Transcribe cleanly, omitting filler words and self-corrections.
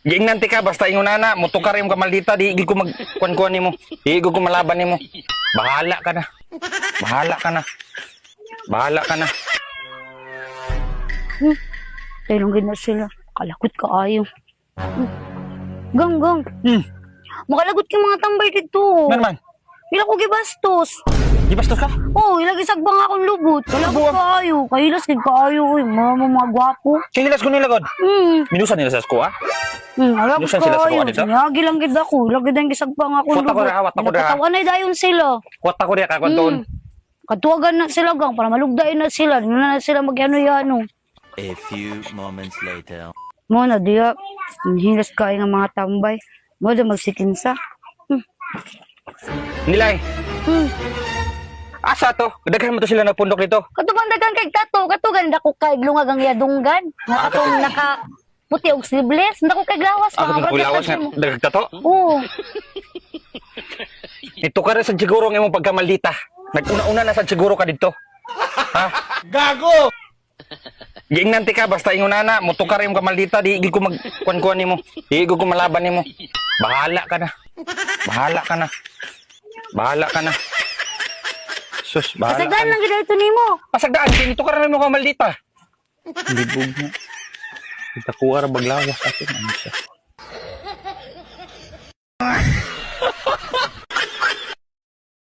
Giingnan ti ka basta ingon ana, motukar imong kamaldita, di gid ko mag kuan-kuan nimo. Di gid ko malaban nimo. Bahala ka na. Bahala ka na. Bahala ka na. Taylong gid na sila. Kalakot kaayo. Gang, gang. Makalagot kay mga tambay dito. Nga naman. Ila ko gibastos. Gibastos ka? Oh, ila gisagbang akong lubot. Kalakot Buwang. kaayo. Kahilas gid kaayo oy. Mga gwapo. Kahilas ko nila god. Minusan nila sa sko ah. Alakot Minusan sila sa kaayo. kuha dito? Yagi lang gid ako. Ila gid ang gisagbang akong Kuwat ako lubot. ra, kuwat ako ra. Nagkatawa na dayon sila. Kuwat ako diya ka kon. Katuwagan na sila, gang, para malugdain na sila. Di na na sila mag-ano-yano. A few moments later. Mo na diya, hilas kayo ng mga tambay. Mo na magsikinsa. Nilay. Asa to? Daghan mo to sila nagpundok dito. Katubang dagan kay tato, katugan dako kay lungag ang yadunggan. Nga katong naka puti og sleeveless, dako kay lawas Ako mga tong kulawas nga dagag tato. Oo. Ito ka rin sa siguro ang imong pagkamaldita. Naguna-una na sa siguro ka dito. Ha? Gago! Giingnan ti ka basta ingon ana, motukar imong kamaldita, di gid ko mag kuan-kuan nimo. Di gid ko malaban nimo. Bahala ka na. Bahala ka na. Bahala ka na. Sus, bahala ka Pasagdan na. lang gid ito nimo. Pasagdaan, kay ito ka rin mo kamaldita. Libog na. Itakuha ra baglawas ato ano siya.